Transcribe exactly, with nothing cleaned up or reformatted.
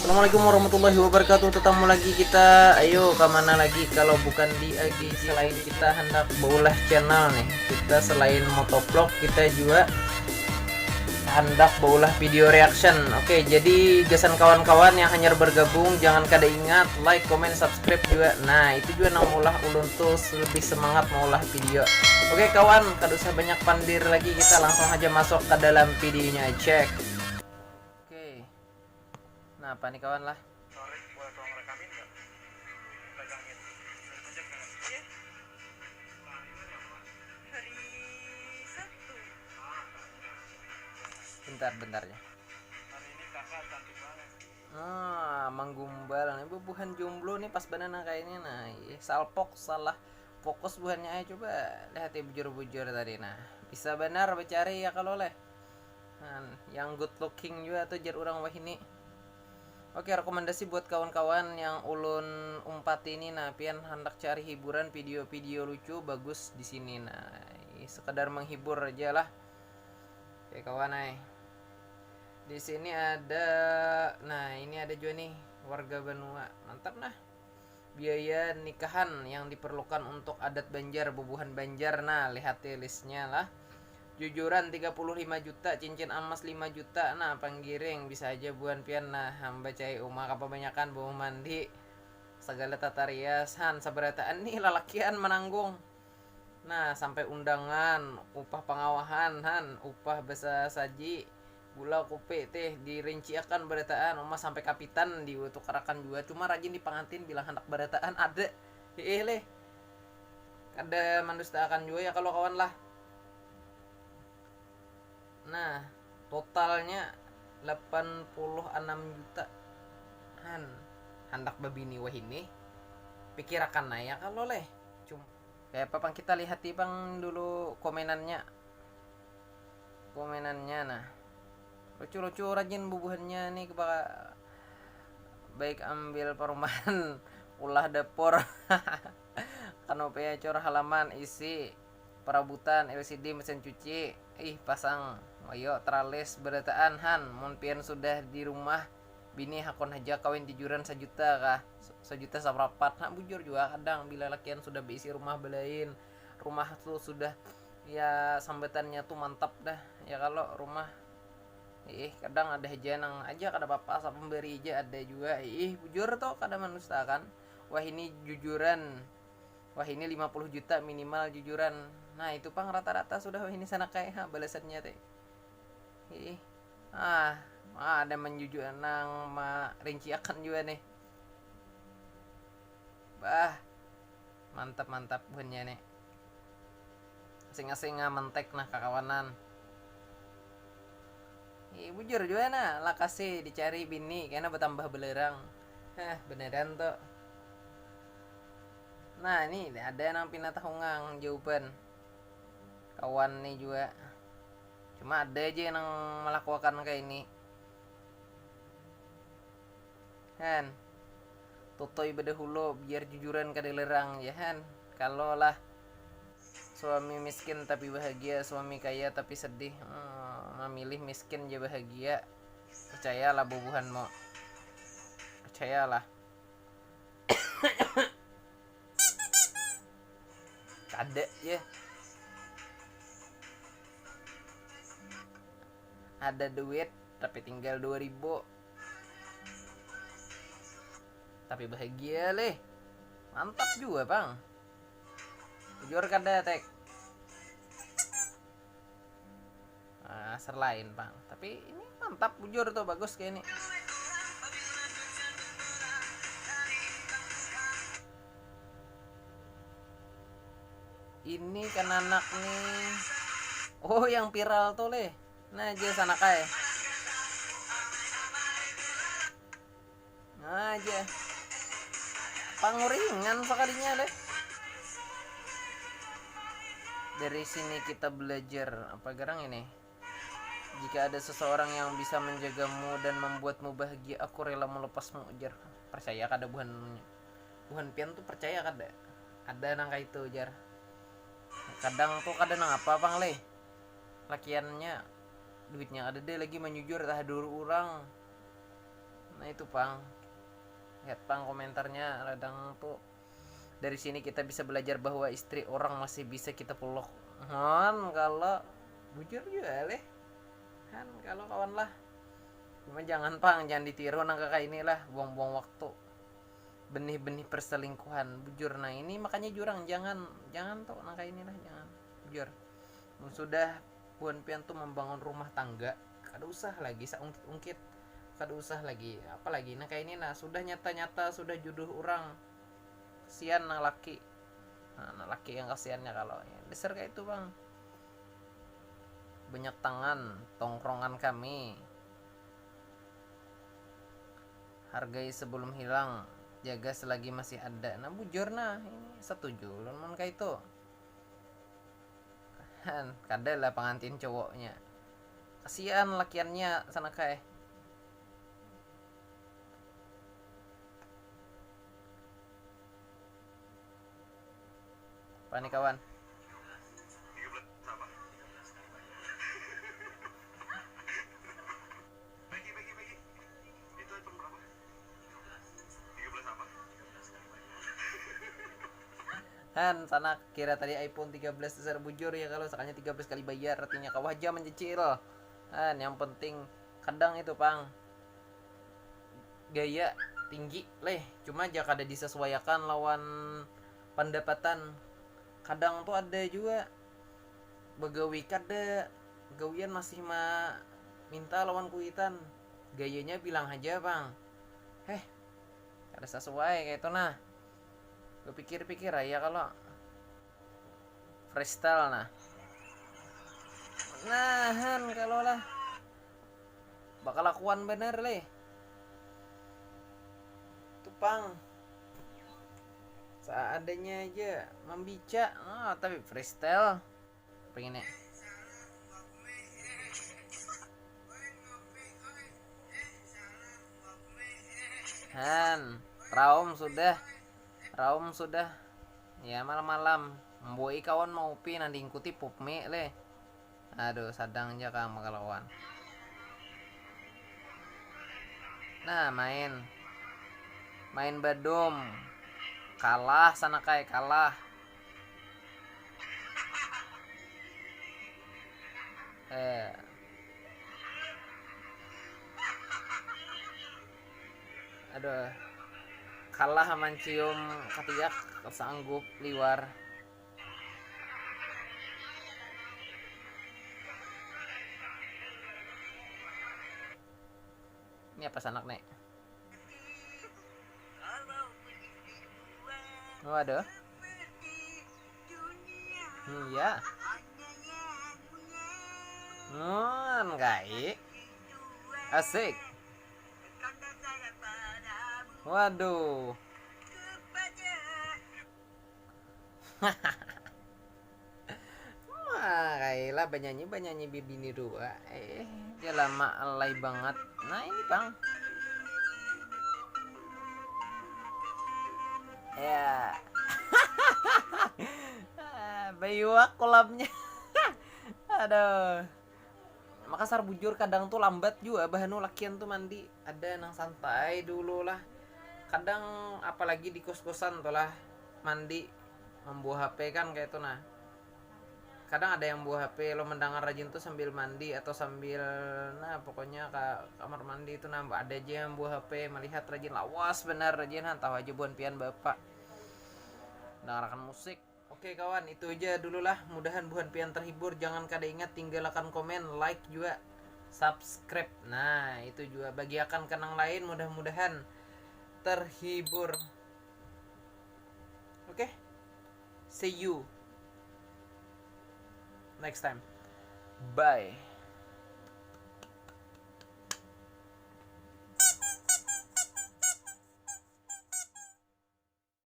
Assalamualaikum warahmatullahi wabarakatuh. Tetamu lagi kita. Ayo, kemana lagi kalau bukan di A G G? Selain kita hendak beulah channel nih, kita selain motovlog, kita juga hendak beulah video reaction. Oke, jadi gasan kawan-kawan yang hanyar bergabung, jangan kada ingat like, comment, subscribe juga. Nah, itu juga nang meulah ulun tuh lebih semangat meulah video. Oke kawan, kada usah banyak pandir lagi, kita langsung aja masuk ke dalam videonya. Check. Oke. Nah, apa nih kawan lah? Sore, boleh tolong rekamin nggak? Pegangin. Iya. Hari Sabtu. Bentar, bentar ya. Hari ini kakak cantik banget. Ah, manggumbal nih, bubuhan jomblo nih pas banar nang kayak ini. Nah, ih, salpok salah fokus buhannya. Ayo coba lihat ya bujur-bujur tadi. Nah, bisa banar bacari ya kalau leh. Nah, yang good looking juga tuh jar orang wahini. Oke, rekomendasi buat kawan-kawan yang ulun umpati ini. Nah, pian hendak cari hiburan, video-video lucu, bagus di sini. Nah, sekedar menghibur aja lah. Oke, kawan ai. Di sini ada, nah, ini ada juga nih warga Banua. Mantap nah. Biaya nikahan yang diperlukan untuk adat Banjar, bubuhan Banjar. Nah, lihat ya listnya lah. Jujuran tiga puluh lima juta, cincin emas lima juta. Nah, panggiring bisa aja buhan pian. Nah, hamba cai uma kapabanyakan bau mandi. Segala tata rias, han, sabarataan nih lalakian menanggung. Nah, sampai undangan, upah pangawahan, han, upah basa saji, gula, kupi, teh, dirinciakan barataan, uma sampai kapitan ditukarakan jua, cuma rajin di pangantin bila handak barataan ada. Hiih leh. Kada mandustaakan jua ya kalau kawan lah. Nah, totalnya delapan puluh anam juta. Han, handak babini wahini, pikirakan naya kalo leh. Cuma kaya apa pang, kita lihati pang dulu komenannya. Komenannya nah. Lucu-lucu, rajin bubuhannya nih, kebaka baik ambil parumahan ulah dapur. Kanopea cor halaman isi perabutan, L C D mesin cuci, ih pasang, ayo teralis berataan han, mun pian sudah di rumah bini hakun haja kawin jujuran sajuta kah, sajuta saparapat ha, bujur jua kadang bila lakian sudah beisi rumah belain, rumah tu sudah ya sambatannya tu mantap dah ya kalo rumah. Iih, kadang ada haja nang aja kada papa asal pemberi ja ada jua. Iih, bujur tu kada mandustakan. Wahini jujuran. Wahini lima puluh juta minimal jujuran. Nah, itu pang rata-rata sudah wahini sanakai ha balasannya teh. Iih. Ah, ah ada manjujur nang marinciakan jua nih. Bah. Mantap mantap buhannya nih. Asing-asing ah mentek nah kakawanan. Ih, bujur jua nah, lakasi dicari bini kena betambah belerang. Heh, beneran tu. Nah, ini ada nang pina tahungang jawaban kawan nih jua. Cuma ada aja nang melakuakan kayak ini. Han. Tutoi bedahulu biar jujuran kada lerang ya han. Kalo lah suami miskin tapi bahagia, suami kaya tapi sedih, hmm, memilih miskin ja bahagia. Percayalah bubuhanmu. Percayalah. Kada ya. Ada duit tapi tinggal dua ribu. Tapi bahagia leh. Mantap juga pang. Jujur kada tek. Ah, serlain pang. Tapi ini mantap bujur tuh, bagus kayak ini. Ini kan anak nih. Oh, yang viral tuh leh. Nah, aja sana kai. Nah, aja. Panguringan sekalinya leh. Dari sini kita belajar apa garang ini? Jika ada seseorang yang bisa menjagamu dan membuatmu bahagia, aku rela melepasmu, ujar. Percaya kada buhan buhan pian tuh percaya kada? Ada nang kayak itu, ujar. Kadang tuh kada nang apa pang leh. Lakiannya duitnya ada deh lagi manjujur tah dulu orang. Nah itu pang, lihat pang komentarnya, radang tuh. Dari sini kita bisa belajar bahwa istri orang masih bisa kita peluk. Han, kalau bujur juga leh. Han, kalau kawan lah. Cuma jangan pang, jangan ditiru nang kaka inilah, buang-buang waktu. Benih-benih perselingkuhan, bujur. Nah ini makanya jurang, jangan, jangan tuh nang kayak inilah, jangan. Bujur. Mun sudah buhan pian tuh membangun rumah tangga, kada usah lagi saungkit-ungkit, kada usah lagi apalagi nah kayak ini. Nah sudah nyata-nyata sudah jodoh orang, kasihan nang laki. Nah, nang laki yang kasihannya kalau ya, dasar kayak itu bang. Banyak tangan tongkrongan kami, hargai sebelum hilang, jaga selagi masih ada. Nah bujur nah, ini setuju ulun mun kayak itu. Han, kada lah pengantin cowoknya. Kasihan lakiannya sana kai. Apa nih kawan? Han, sanak, kira tadi iPhone tiga belas dasar bujur ya kalau, sakanya tiga belas kali bayar, artinya kawa haja mencicil. Han, yang penting kadang itu pang gaya tinggi leh, cuma aja kada disesuaiakan lawan pendapatan. Kadang tuh ada juga begawi kada, gawian masih ma minta lawan kuitan, gayanya bilang haja pang, heh, kada sesuai kayak itu nah. Bapikir-pikir aja kalau freestyle nah. Nahan kalau lah, bakalakuan bener leh. Tupang, seadanya aja membica. Ah, tapi freestyle pengen nih. Han, raum sudah, raum sudah. Ya malam-malam, mbui kawan mau pi nang diingkuti pupmi leh. Aduh, sadang ja kang bakalawan. Nah, main, main badum, kalah sana kai, kalah. Eh. Aduh, kalah mancium katiak, sanggup liwar. Ini apa sanak nih? Waduh. Hmm, ya. Hmm, kai. Asik. Waduh. Wah, Kaila banyanyi, banyanyi bibini dua. Eh, dia lama alay banget. Nah, ini, Bang. Ya. Ah, bayuak kolamnya. Aduh. Maka sarbujur kadang tuh lambat jua bahanu lakian tuh mandi. Ada nang santai dulu lah. Kadang apalagi di kos-kosan tuh lah mandi, mambawa H P kan kayak itu nah. Kadang ada yang bawa H P lo mendengar rajin tuh sambil mandi atau sambil nah pokoknya ke kamar mandi itu nah ada aja yang bawa H P melihat rajin lawas benar rajin han tahu aja buhan pian bapak dengarkan musik. Oke kawan, itu aja dulu lah. Mudahan buhan pian terhibur. Jangan kada ingat tinggalakan komen, like juga, subscribe. Nah, itu juga bagiakan ke nang lain. Mudah-mudahan terhibur. Oke. See you next time. Bye.